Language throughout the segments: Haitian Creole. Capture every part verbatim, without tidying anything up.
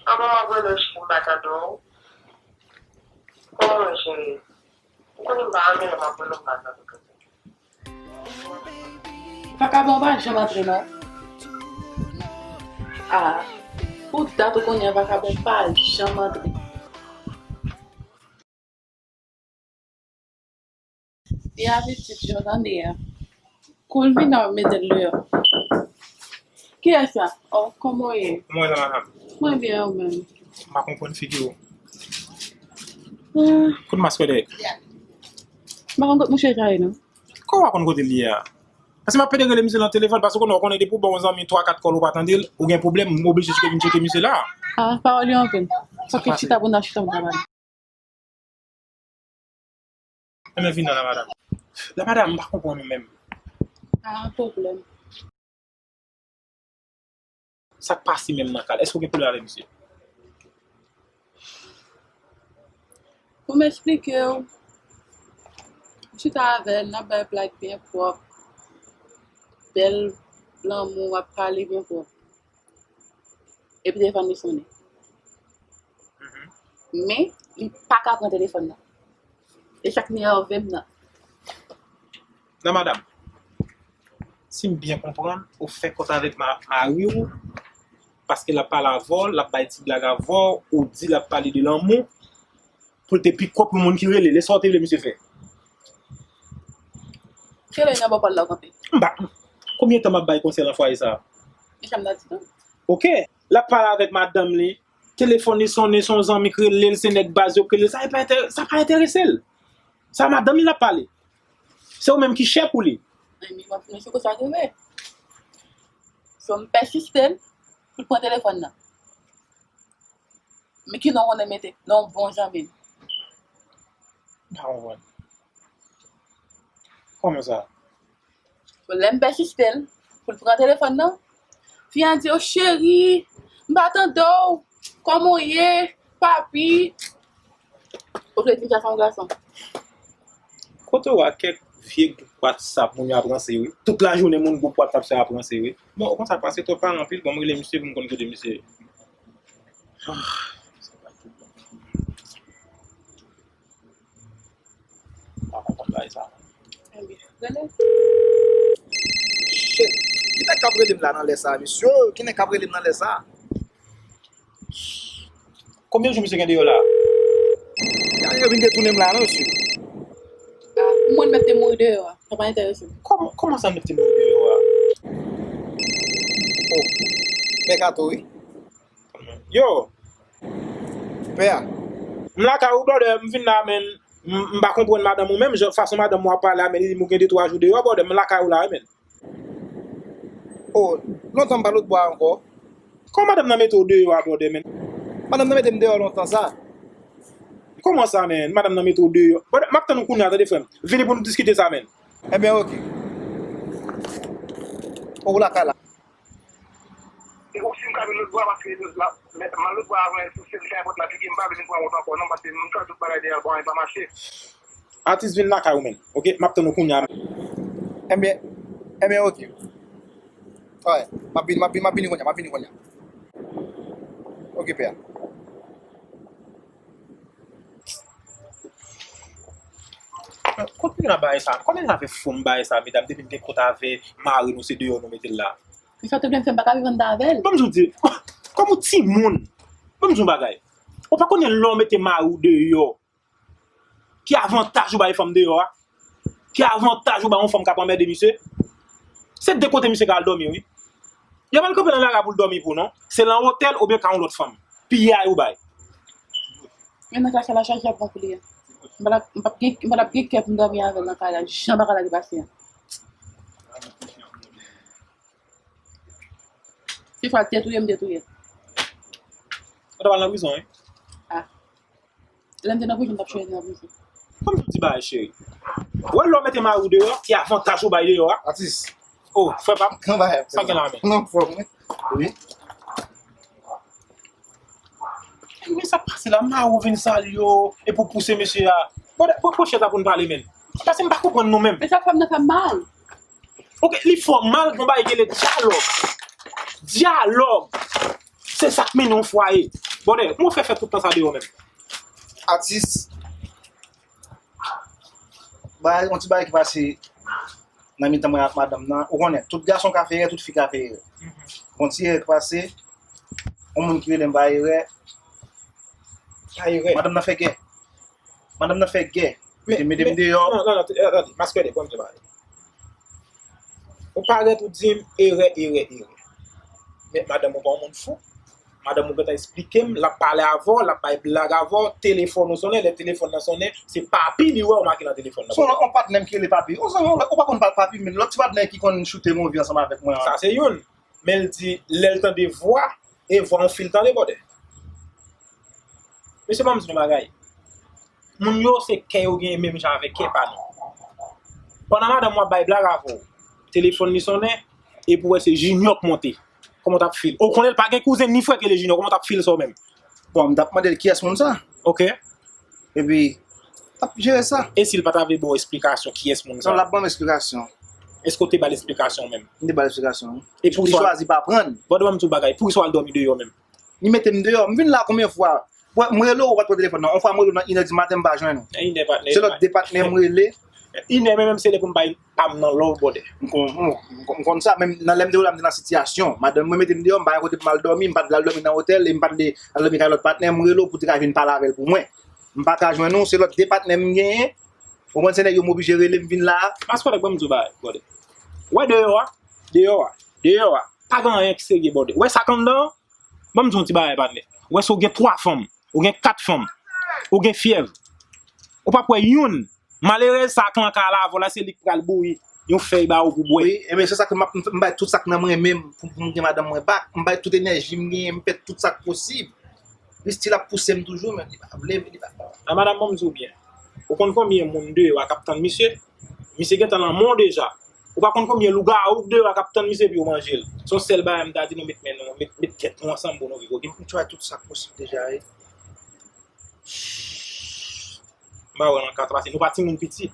Kòman w ap rele w, cheri, m pa tande w? Kòman w ye, cheri? Ou konnen m pa renmen lè m ap rele w, m pa tande w. Vakabon pa janm antre non. Ah, pou dat ou konnen vakabon pa janm antre. Li avèti jan tande a. Kou l vini, w ap mete l deyò. Kiyès sa? Oh, kòman w ye? Kòman w ye la, madanm? Mwen byen, ou menm? M pa konprann figi w. Ah. Kote mask w dèyè? M pa konn kot mouche sa ye non. Kòman w pa konn kote l ye a? Paske m ap pede rele misye nan telefòn, paske w konnen, w konnen depi w ba yon zanmi twa, kat kòl ou pa tande l, ou gen pwoblèm, m oblije chita vin tcheke misye la. Ah, pawòl yo anpil. Fòk li chita pou n ta chita pou n ta pale. Enben vin nan la, madanm. La, madanm, m pa konprann ou menm. Pa gen pwoblèm. Sa k pase menm nan kay la? Èske w gen pwoblèm avèk misye? Pou m esplike w, m chita avè l, n ap bay blag byen pwòp, bèl lanmou, w ap pale byen pwòp. Epi telefòn li sonnen. Mhm. Men, li pa ka pran telefòn nan. E sa k nève m nan. Nan, madanm, si m byen konprann, ou fè kont avèk ma-, mari w, paske l ap pale avè w, l ap bay ti blag avè w, ou di l ap pale de lanmou, pou l te pikòp yon moun ki rele l. E sa w te vle misye fè? Rele nan bò pa l la w kanpe. M pa, konbyen tan m ap bay konsèy nan fwaye sa a? E sa m ta di tou. Oke, l ap pale avèk madanm li, telefòn li sonnen, se yon zanmi k rele l, se nèg baz yo k rele l, sa pa enterese l. Sa madanm li l ap pale. Se ou menm ki chè pou li. Enben, w ap fini sou kou sa rive. So, m pèsiste l pou l pran telefòn nan. Men ki non w konnen mete? Non, bon jan menm. M pa konprann. Kòman sa? Bon, lè m pèsiste l pou l pran telefòn nan, fi a di, "O cheri, m pa tande w. Kòman w ye, papi?" Ou vle di sa se yon gason? Kote w a kèk vye gwoup WhatsApp moun yo ap ranse wi. Tout lajounen moun gwoup WhatsApp sa yo ap ranse wi. Bon, konsa pase twòp pa anpil, bon, m rele misye pou m konn kote misye ye. Ah, sa pa tout bon. M pa konprann bagay sa. Enben, rele. Shit. Ki nèg k ap rele m la nan lè sa, mesye? Ki nèg k ap rele m nan lè sa? Konbyen jou misye gen deyò la? Yo vin detounen m la, non, mesye. Ah, pou mwen, mèt te mouri deyò a. Sa pa enterese m. Kòman, kòman sa mèt te mouri deyò a? Oh, pè Kato, wi. Yo. Pè a. M lakay ou, brother, m vin la, men m, m pa konprann madanm ou menm, jan, fason madanm ou ap pale a, men li di m ou gen de twa jou deyò, brother, m lakay ou la, wi, men. Oh, lontan m pa lòtbò a ankò. Kòman madanm nan mete w deyò a, brother, men? Madanm nan mete m deyò lontan sa. Kòman sa, men? Madanm nan mete w deyò. Brother, m ap tann ou kounye a, tande, frè m. Vini pou nou diskite sa, men. Enben, oke. Oh, ou lakay la. E ou si m ka vin lòtbò a, paske la, men, m al lòtbò a, men, pou se li fè pòt la, figi m pa vle vin pran wout ankò, non, paske m fè tout bagay deyò, bon, li pa mache. Atis, vin lakay ou, men. Oke, m ap tann ou kounye a. Enben, enben, oke. Alright, m ap vini, m ap vini, m ap vini kounye a, m ap vini kounye a. Oke, pè a. Kot nou jwenn bagay sa? Kòman sa fè fò m bagay sa, medam, depi n gen kont avè mari nou, se deyò nou mete l la? Men sa w te vle m fè, m pa ka viv anndan avè l. Ban m di w, kòm ou timoun, ban m di w yon bagay. Ou pa konnen lè w mete mari w deyò, ki avantaj ou bay fanm deyò a? Ki avantaj ou bay yon fanm k ap anmède misye? Se de kote misye ka al dòmi, wi. Li pa pral kanpe nan lari a pou l dòmi pou w, non. Se nan otèl oubyen ka yon lòt fanm. Piyay ou bay. Men nan klas la, chaje ap bon pou li a. M pa t ap, m p ap gen, m pa t ap gen kè pou m dòmi avè l nan kay la, jan bagay la te pase a. Se swa l te touye m, te touye l. Ou ta pral nan prizon, wi. Ah. Lè m te nan prizon, m t ap chwazi nan prizon. Kòm m di bagay, cheri. Ou wè lè w mete mari w deyò, ki avantaj ou bay deyò a? Atis. Oh, frè pa m. Kòman bagay ap fè sa? Sa gen la, men? Nan fòm, wi. Wi. Men sa k pase la, mari w vin salye w, epi w pouse mesye a. Bon, pran, pran chèz la pou n pale, men. Paske m pa konprann nou menm. Men sa fè m nan fè m mal. Oke, li fè w mal, gon bagay ki rele dyalòg. Dyalòg. Se sa k mennen yon fwaye. Bonè, kòman w fè fè tout tan sa deyò menm? Atis, bagay, yon ti bagay ki pase nan mitan mwen ak madanm nan. Ou konnen, tout gason ka fè erè, tout fi ka fè erè. Gon ti erè ki pase, yon moun ki rele m pa erè, pa erè. Madanm nan fè gè. Madanm nan fè gè. Li te mete m deyò. Non, non, non, tande, maskèlè, ban m di w bagay. Ou parèt ou di m erè, erè, erè. Men madanm ou pa yon moun fou. Madanm ou gentan eksplike m, l ap pale avè w, l ap bay blag avè w, telefòn ou sonnen, lè telefòn nan sonnen, se Papi li wè ou make nan telefòn nan. Se yon lòt, yon patnè m ki rele Papi. Ou zanmi, ou pa konn pa Papi, men lòt ti patnè ki konn choute movie ansanm avèk mwen an. Sa se youn. Men l di, lè l tande vwa, e vwa yon fi l tande, bòdè. Mesye, ban m di nou bagay. Moun yo, se kè yo genyen menm jan avèk kè pa nou. Pandan madanm w ap bay blag avè w, telefòn li sonnen, epi w wè se Junior k monte. Kòman w t ap feel? Ou konnen l pa gen kouzen ni frè k rele Junior, kòman w t ap feel sa w menm? Bon, m t ap mande l kiyès moun sa. Ok. Epi, l ap jere sa. E si l pa ta vle ba w esplikasyon kiyès moun sa? Non, l ap ban m esplikasyon. Èske w te ba l esplikasyon menm? M te ba l esplikasyon, wi. E poukisa li chwazi pa pran l? Bon, ban m di w bagay, poukisa w al dòmi deyò menm? Li mete m deyò. M vin la konbyen fwa? Mwen, m rele w, ou pa t pran telefòn nan. Yon fwa m rele w nan inè di maten, m pa jwenn ou. Nan inè, patnè. Se lòt de patnè m rele. Inè, men menm se lè pou m bay pa m nan love, bòdè. M kon-, m, m, m konn sa, menm nan lè m te rele w la, m te nan sitiyasyon. Madanm mwen mete m deyò, m pa gen kote pou m al dòmi, m pa t vle al dòmi nan otèl, e m pa t vle al dòmi kay lòt patnè, m rele w pou w te ka vin pale avè l pou mwen. M pa ka jwenn ou, se lòt de patnè m genyen. Ou konprann, se nèg yo m oblije rele, m vin la. Maskèlè, ban m di w bagay, bòdè. Wè deyò a, deyò a, deyò a, pa gen anyen ki serye, bòdè. Wè sa k anndan an? Ban m di w yon ti bagay, patnè. Wè si w gen twa fanm, ou gen kat fanm, ou gen fyèv, ou p ap wè youn. Malerèz sa k lan kay la avè w la, se li k pral bouyi yon fèy ba ou pou bwè. Wi, enben se sa ke m ap, m, m bay tout sa k nan mwen menm pou, pou m gen madanm mwen back. M bay tout enèji m genyen, m fè tout sa k posib. Li still ap pouse m toujou, men li pa vle, li pa. A, madanm, ban m di w byen. Ou konn konbyen moun deyò a k ap tann misye? Misye gentan nan mò deja. Ou pa konn konbyen lougawou k deyò a k ap tann misye pou yo manje l. Se yon sèl bagay m ta di nou, met men nou, met, met tèt nou ansanm pou nou viv, oke? M try tout sa k posib deja, wi. M pa wè nan ka sa, paske nou pa timoun piti.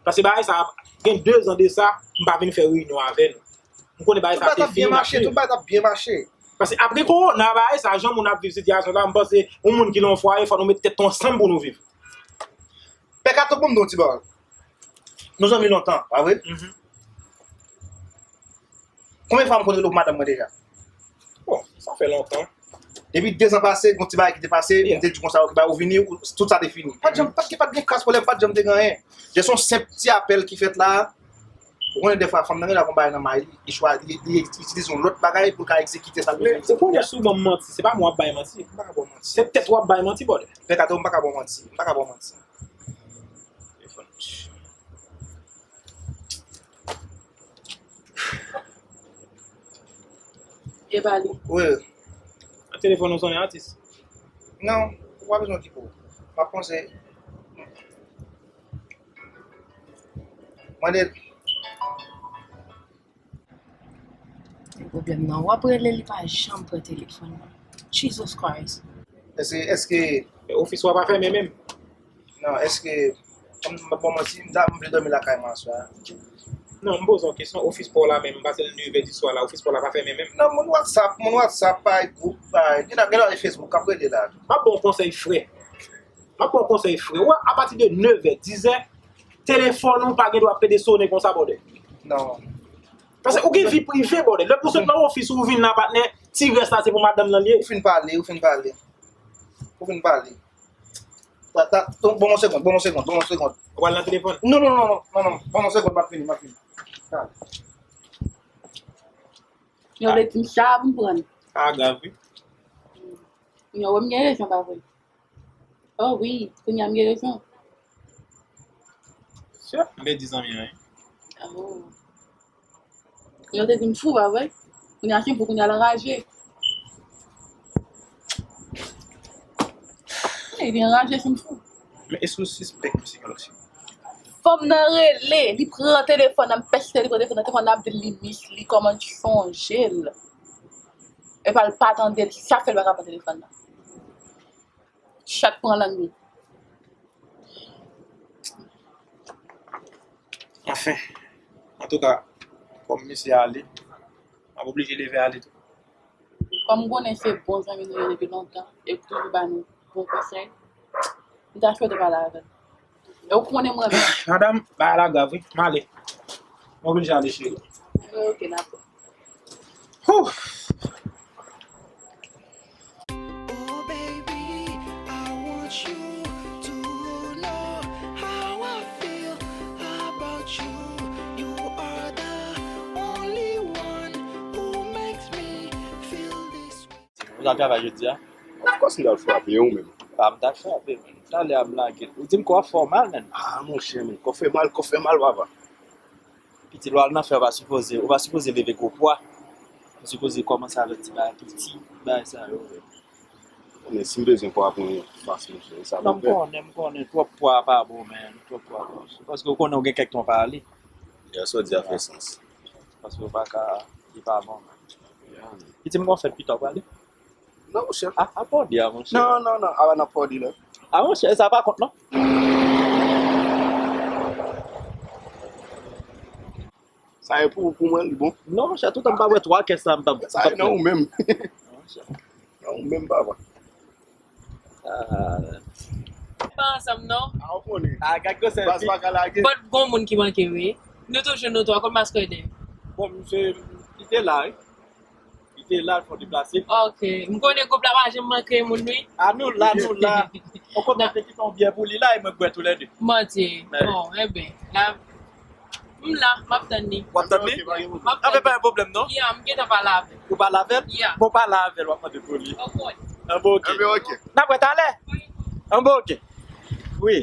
Paske bagay sa, gen de zan de sa, m pa vin fè reyinyon avè nou. M konnen bagay sa te fini mache. Tout bagay t ap byen mache, tout bagay t ap byen mache. Paske apre kowona, bagay sa, jan moun ap viv sitiyasyon sa, m panse, yon moun ki nan yon fwaye, fò nou met tèt nou ansanm pou nou viv. Pè Kato, ban m di w yon ti bagay. Nou zanmi lontan, pa vre? Mhm. Konbyen fwa m konn rele w pou madanm mwen deja? Bon, sa fè lontan. Depi de zan pase, gon ti bagay ki te pase, yeah, m te di konsa, ok, ba, ou vini, ou, tout sa te fini. Pa t janm, pa t, pa t gen kras pwoblèm, pa t janm te gen anyen. Jis yon senp ti apèl ki fèt la. Ou konnen dèfwa fanm nan gen dwa gon bagay nan may li, li chwazi, li, li itilize yon lòt bagay pou l ka egzekite sa l bezwen egzekite. Men ou konnen si w ban m manti, se pa mwen w ap bay manti. M pa ka ba w manti. Se tèt ou ap bay manti, bòdè. Pè Kato, m pa ka ba w manti. M pa ka ba w manti. E pa li. Wi. Telefòn ou sonnen, atis? Non, ou pa bezwen okipe w. M ap panse. Mande l. Se pwoblèm nan. W ap rele, li pa janm pran telefòn nan. Jesus Christ. Èske, èske... E ofis ou a pa fèmen menm? Non, èske, m, m, bon, mwen, si m ta, m vle dòmi lakay mwen aswè a. Non, m poze yon kesyon. Ofis pa w la menm, m pase l nevè di swa la, ofis pa w la pa fèmen menm? Non, moun WhatsApp, moun WhatsApp, pa gwoup, pa, gen, gen nan Facebook k ap rele la. M ap ba w konsèy, frè. M ap ba w konsèy, frè. Ou wè, apati de nevè, dizè, telefòn ou pa gen dwa ap pede sonnen konsa, bòdè. Non. Paske ou gen vi prive, bòdè. Lè pou sot nan ofis ou vin la, patnè, ti rès la se pou madanm nan li ye. Ou fin pale, ou fin pale. Ou fin pale. Ta, ta, ton, ban m yon segonn, ban m yon segonn, ban m yon segonn. Ou pral nan telefòn? Non, non, non, non, non, non. Ban m yon segonn, m ap vini, m ap vini. Talè. Yo vle di m sa pou m pran. A, grav, wi. Yo wè m gen rezon, pa vre? Oh wi, kounye a m gen rezon. Sè, m pèdi zanmi an, wi. Oh. Yo te di m fou, pa vre? Kounye a se pou kounye a l anraje. Li anraje, se m fou. Men èske w sispèk misye gen lòt fi? Fanm nan rele, li pran telefòn nan, m pèsiste, li pran telefòn nan, telefòn nan ap di l li miss li, kòman l sonje l. Epa l pa tande l, sa fè l pa ka pran telefòn nan. Chat pran lang li. Anfen, antouka, kòm misye ale, m ap oblije leve ale tou. Kòm m konnen se bon zanmi nou ye depi lontan, e ki toujou ba nou bon konsèy, m ta swete w pale avè l. E w konnen m renmen l. Madanm, bagay la grav, wi. M ale. M oblije ale, cheri. Ok, dakò. Whew. Oh, baby, I want you to know how I feel about you. You are the only one who makes me feel this way. Ou t ap travay jodi a? Of course, m t al frape, e ou menm? Pa m t al frape, men. Talè a m lage l. Ou di m kò ap fè w mal, men. Ah, monchè, men. Kò fè mal, kò fè mal, papa. Piti, lè w al nan fè, ou pa sipoze, ou pa sipoze leve gwo pwa. Ou sipoze kòmanse avèk ti bagay piti, bagay sa yo. Men si m bezwen pwa pou yon fas, monchè, e sa pou fè. Non, m konnen, m konnen. Twòp pwa pa bon, men. Twòp pwa pa bon. Paske ou konnen ou gen kèk tan w pa ale. Yè, sa w di a fè sans. Paske ou pa ka, li pa bon. Piti, m gon fèt pita, ou prale? Non, monchè. A, a pòdi a, monchè. Non, non, non, a pa nan pòdi, non. A, monchè, sa pa kont, non. Sa e pou, pou mwen, li bon. Non, monchè, toutan m pa wè twa kès la, m p ap. Sa e nan ou menm. Nan ou menm, papa. Ah. Pa ansanm, non. Ah, ou konnen. Ah, gad gwosè. Baz pa ka lage. But gon moun ki manke, wi. Nou toujou nou twa, kot Maskrèdè? Bon, misye, li te la, wi. Li te la, l fè yon deplase. Ok. M konnen gwoup la pa janm manke moun, wi. Ah, nou la, nou la. Ou konnen te kite yon byè pou li la, e mwen bwè toulède. Manti. Bon, enben, la, m la, m ap tann li. W ap tann li? M ap tann li. Anben, pa gen pwoblèm, non? Ya, m gentan pale avè l. Ou pale avè l? Ya. Bon, pale avè l, w ap mande pou li. Ok. Anben, ok. Anben, ok. N ap wè talè? Anben, ok. Wi.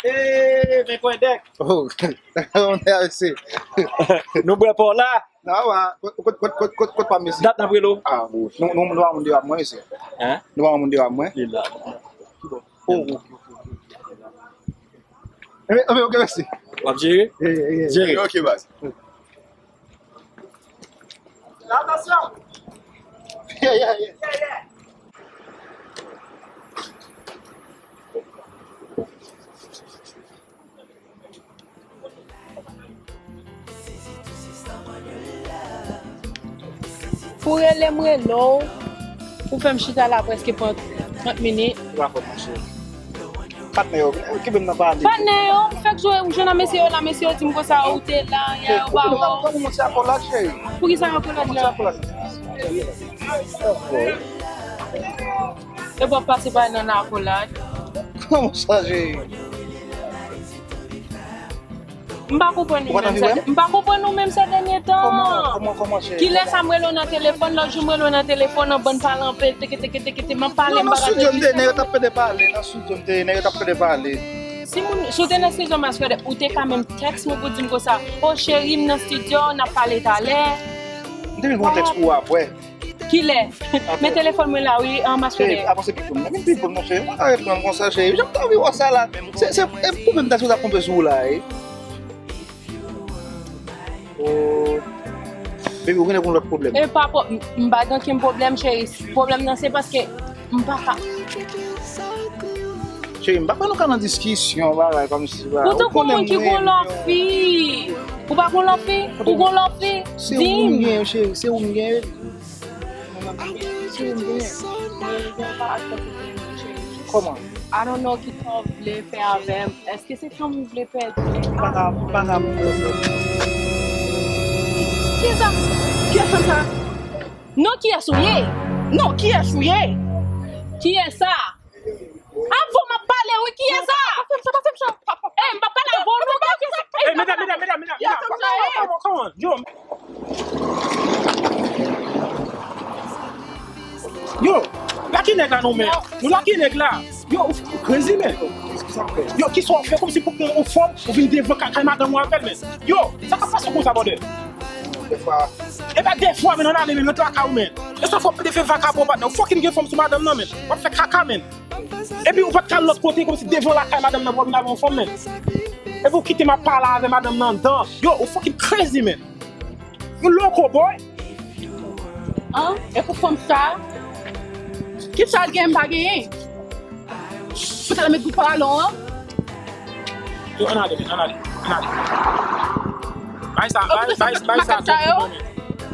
Ee, men kwendèk. Oh, nou bwè pa w la. Nan, wa, kot, kot, kot, kot, kot, kot pa mesye? Dat n ap rele w. Ah, bon. Nou, nou, nou pa moun de ap mwen, mesye. Hein? Nou pa moun de ap mwen. Li la. Oh, ok, ok, ok. Eh, ok, ok, mèsi. W ap jere? Eh, eh, eh. Jere. Ok, baz. Pou rele m rele w, pou fè m chita la prèske pandan trant minit. Ou pa fòt, monchè. Patnè yo, okipe m nan pale. Patnè yo, m fèk jwe, m jwenn ak mesye yo la, mesye yo di m konsa, ou te la, yè, ou pa wè w. Ou monte akolad, cheri. Poukisa akolad la? Ou monte akolad. E w ap pase pa nan akolad. Kòman sa, cheri? M pa konprann ou menm sa, m pa konprann ou menm sa dènye tan. Kòman, kòman, kòman, cheri? Kilè sa m rele w nan telefòn, lòt jou m rele w nan telefòn, an bann pale anpil, teke, teke, teke, teke, m ap pale, m pa ka reflechi. Non, non, nan estidyo m te ye, nèg yo t ap pede pale, nan estidyo m te ye, nèg yo t ap pede pale. Si moun, si w te nan estidyo Maskrèdè, ou te ka menm tèks mwen pou di m konsa, o cheri, m nan estidyo, n ap pale talè. M te vin pran tèks pou w apre. Kilè? Men telefòn mwen la, wi, an Maskrèdè. Cheri, avanse pi pou m. Men pi pou m, non, cheri. Mwen arete menm konsa, cheri. Jan m ta anvi wè sa la. Se, se, e pou menm ta si w ta konpe sou ou la, e. Oh. Baby, ou gen yon lòt pwoblèm. E pa pwo-, m, m pa gen okenn pwoblèm, cheri. Pwoblèm nan se paske m pa ka. Cheri, m pa kwè nou ka nan diskisyon, bagay, kòmsi, bagay. Ou tankou moun ki gon lòt fi. Ou pa gon lòt fi? Ou gon lòt fi? Di m. Se ou m gen, cheri, se ou m gen. Kòman? I don't know kisa w vle fè avè m. Èske se tanm ou vle pèdi? M pa ka, m pa ka. Kiyès sa? Kiyès sa? Non, kiyès ou ye? Non, kiyès ou ye? Kiyès sa? Avè w m ap pale, wi, kiyès sa? Pa fè m sa, pa fè m sa. Eh, m p ap pale avè w, non, gade kiyès sa. Eh, medam, medam, medam, medam, medam. Come on, come on, come on. Yo. Yo, laki nèg la non, men. Nou laki nèg la. Yo, ou, ou crazy, men. Yo, kisa w fè kòmsi pou pran yon fanm, ou vin devan kay madanm ou avè l, men. Yo, sa k ap pase konsa, brother? E pa defwa, men, nan ane, men, nan traka ou, men. E sa fò w pede fè vakabon, patnè. Ou fucking gen fanm sou madanm nan, men. W ap fè kaka, men. Epi ou pa t ka al lòt kote, kòmsi devan lakay madanm nan pou w vin avè yon fanm, men. Epi ou kite m ap pale avè madanm nan anndan. Yo, ou fucking crazy, man. You loco, boy. An? E pou fanm sa? Kisa l gen m pa genyen? Pou ta met bout pantalon an? Yo, ann ale, men, ann ale, ann ale. Bay sa, bay, bay, bay sa.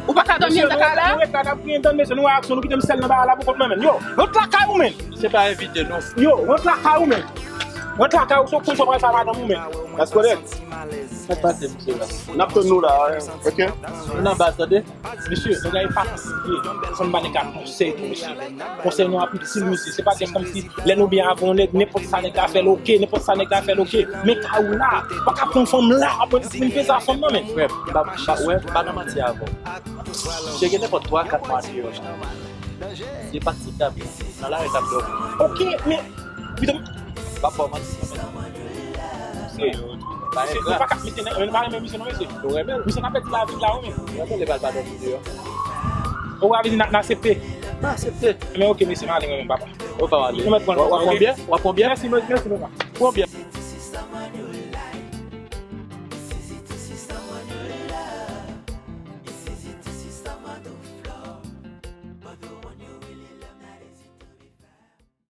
Ou pa ka dòmi anndan kay la? Mesye, nou ret la, n ap kriye anndan, mesye, nou wè aksyon, nou kite m sèl nan bagay la pou kont mwen menm. Yo, rant lakay ou menm. Se pa envite, non. Yo, rant lakay ou menm. Rant lakay ou, se w konn sa w pral fè a madanm ou menm. That's correct. Sa pase, mesye la. N ap tann nou la, ok? Nou nan baz, tande? Mesye, nèg la e pa konseye. Fò n ba nèg la konsèy tou, mesye. Konsèy nou ap itil, mesye. Se pa just kòmsi lè nou byen avè yon nèg, nenpòt sa nèg la fè l ok, nenpòt sa nèg la fè l ok. Men kay ou la, w pa ka pran fanm la, apre pou vin peze a fanm nan, men. Frè m, m pa, m pa, wè, m pa nan manti avè w. Misye gen nenpòt twa, kat mwa deyò. Se pa ti tab. Nan lari k ap dòmi. Ok, men, pito m pa fò manti, men. Se, se, nou pa ka, misye, nou pa renmen misye, non, mesye. Nou renmen l. Misye ka pèdi lavi l la, wi, men. Nou renmen l, li pral pa dòmi deyò. Ou a vini, n a, n a aksepte. N a aksepte. Men ok, mesye, m ale mwen menm, papa. Ou pa ale. Nou mèt pran w ap pran byen? W ap pran byen? Mèsi, mèsi, papa. Pran byen.